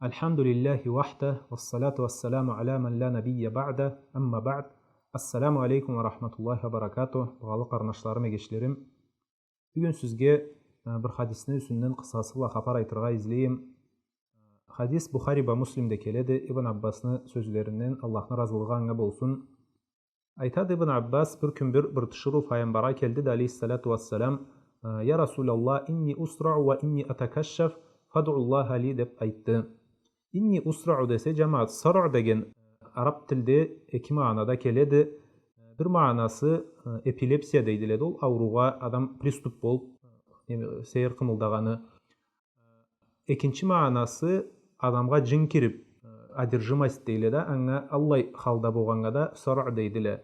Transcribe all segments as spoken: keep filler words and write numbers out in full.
الحمد لله وحده والصلاة والسلام على من لا نبي بعده، أما بعد. السلام عليكم ورحمة الله وبركاته. Багъалы къарнашларым, эгечлерим. Бюгюн сизге, э, бир хадисни юсюнден къысхасы бла хапар айтыргъа излейим. Хадис Бухари бла Муслимде келеди, Ибн Аббасны сёзлеринден, Аллахны разылыгъы анга болсун. Айтады Ибн Аббас, бир кюн бир, бир тиширыу Файгъамбаргъа келди да, алейхиссалату вассалам, э, «Я Расулаллах, инни усрау ва инни атакашшаф, фадъуллаха ли», — деп айтды. Инни усрау десе, джамагъат, саръ деген араб тилде эки магъанада келеди. Бир магъанасы, э, эпилепсия дейдиле да, ол ауруугъа адам приступ болуп, э, сейир къымылдагъаны. Экинчи магъанасы адамгъа джин кирип, э, одержимость дейле да, анга аллай халда болгъаннга да саръ дейдиле.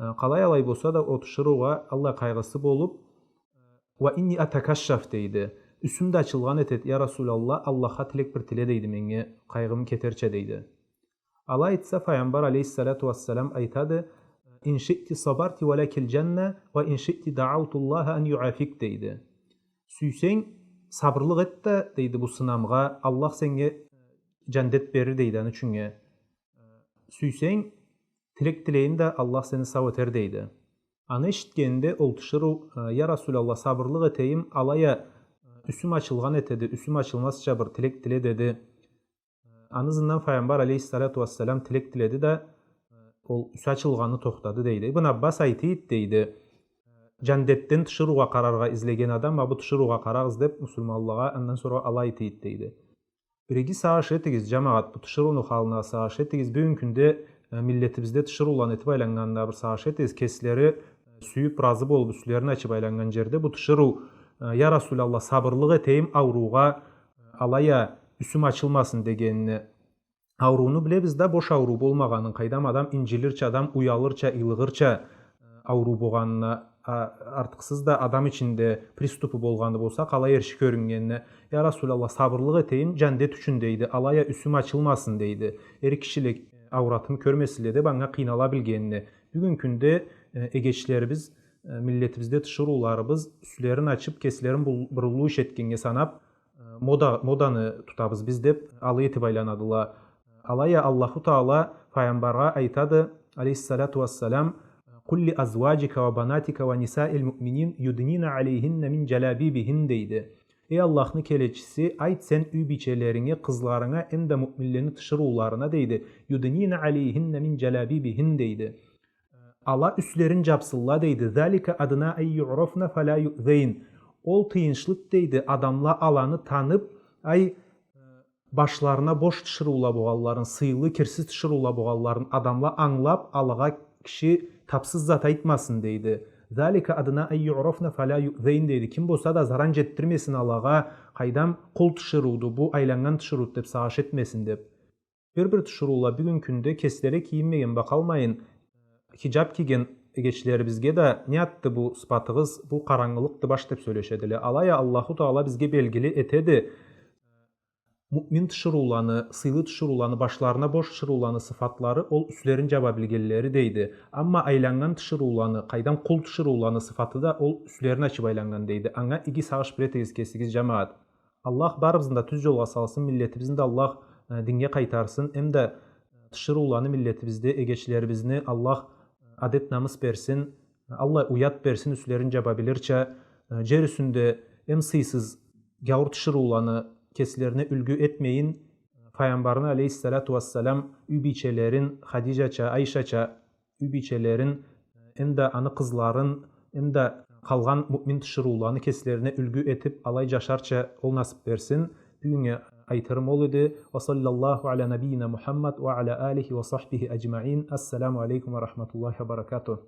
Э, къалай алай болса да, ол тиширыугъа аллай къайгъысы болуп, «Ва инни атакашшаф», — дейди. «Юсюм да ачылгъан этеди, я Расулаллах, Аллахха тилек бир тиле», — дейди, «меннге къайгъым кетерча», — дейди. Алай айтса, Файгъамбар алейхиссалату вассалам айтады: «Ин шиъти сабарти ва лакил джанна, ва ин шиъти даъаутуллаха ан юафик», — дейди. «Сюйсенг, сабырлыкъ эт да, — дейди, — бу сынамгъа, Аллах сеннге джандет берир», — дейди, аны ючюннге. «Сюйсенг, тилек тилейим да, Аллах сени сау этер», — дейди. Аны эшитгенинде ол тиширыу: «Э, я Расулаллах, сабырлыкъ этейим, алай а, э, юсюм ачылгъан этеди, юсюм ачылмазча бир тилек тиле», — деди. Аны ызындан Файгъамбар алейхиссалату вассалам тилек тиледи да, э, ол юсю ачылгъаны тохтады, дейди. Ибн Аббас айтыйды, дейди: «Джандетден тиширыугъа къараргъа излеген адам, а бу тиширыугъа къарагъыз», — деп, муслиманлагъа андан сора алай айтыйды, дейди. Бир иги сагъыш этигиз, джамагъат, бу тиширыуну халына сагъыш этигиз. Бюгюн кюнде, э, миллетибизде тиширыуланы этип айланнганына бир сагъыш этигиз. Кеслери, э, сюйюп, разы болуп, юслерин ачып айланнган джерде бу тиширыу, э, «Я Расулаллах, сабырлыкъ этейим ауруугъа, э, алай а юсюм ачылмасын», — дегенине. Аурууну билебиз да, бош ауруу болмагъанын, къайдам, адам инджилирча, адам уялырча, ыйлыгъырча, э, ауруу болгъанына, а, артыкъсыз да адам ичинде приступу болгъаны болса, къалай эрши кёрюннгенине. «Я Расулаллах, сабырлыкъ этейим, джандет ючюн», — дейди, — «алай а юсюм ачылмасын», — дейди. «Эр кишиле ауратын кёрмесинле», — деп, анга къыйнала билгенине. Бюгюн кюнде, э, эгечлерибиз, э, миллетибизде тиширыуларыбыз юслерин ачып, кеслерин бул-, бир уллу иш этгеннге санап, э, мода, моданы тутабыз биз деп, алай этип айланадыла. Алай а Аллаху Таала Файгъамбаргъа айтады, алейхиссалату вассалам: «Къул ли азваджика ва банатика ва нисаил муъминин юднина алейхинна мин джалабибихин», — дейди. «Эй Аллахны келечиси, айт сен юй бийчелеринге, къызларынга, эмда муъминлени тиширыуларына, — дейди, — юднина алейхинна мин джалабибихин», — дейди. «Ала юслерин джапсынла, — дейди. — Залика адна ан юърафна фала юъзайн». Ол тыйыншлыкъ, дейди, адамла аланы танып, ай, башларына бош тиширыула болгъанларын, сыйлы, кирсиз тиширыула болгъанларын адамла ангылап, алагъа киши тапсыз зат айтмасын, дейди. «Залика адна ан юърафна фала юъзайн», — дейди. Ким болса да заран джетдирмесин алагъа, къайдам, къул тиширыуду бу, айланнган тиширыуду деп сагъыш этмесин деп. Бир-бир тиширыула бюгюн кюнде кеслери кийинмеген бла къалмайын, хиджаб кийген эгечлерибизге да: «Не затды бу сыфатыгъыз, бу къарангылыкъды баш», — деп сёлешедиле. Алай а Аллаху Таала бизге белгили этеди. Муъмин тиширыуланы, сыйлы тиширыуланы, башларына бош тиширыуланы сыфатлары ол юслерин джаба билгенлери, дейди. Амма айланнган тиширыуланы, къайдам, къул тиширыуланы сыфаты да ол юслерин ачып айланнган, дейди. Анга иги сагъыш бир этигиз кесигиз, джамагъат. Аллах барыбызны да тюз джолгъа салсын, миллетибизни да Аллах, э, динге къайтарсын, эмда тиширыуланы миллетибизде, эгечлерибизни Аллах адет-намыс берсин, аллай уят берсин, юслерин джаба билирча, э, джер юсюнде эм сыйсыз гяуур тиширыуланы кеслерине юлгю этмейин, Файгъамбарны, алейхиссалату вассалам, юй бийчелерин, Хадиджача, Айшача, юй бийчелерин, эмда аны къызларын, эмда къалгъан муъмин тиширыуланы кеслерине юлгю этип, алай джашарча ол насып берсин. Бюгюннге айтырым ол эди. Ва саллаллаху аля набийина Мухаммад ва аля алихи ва сахбихи аджмаин. Ассаламу алейкум ва рахматуллахи ва баракатух.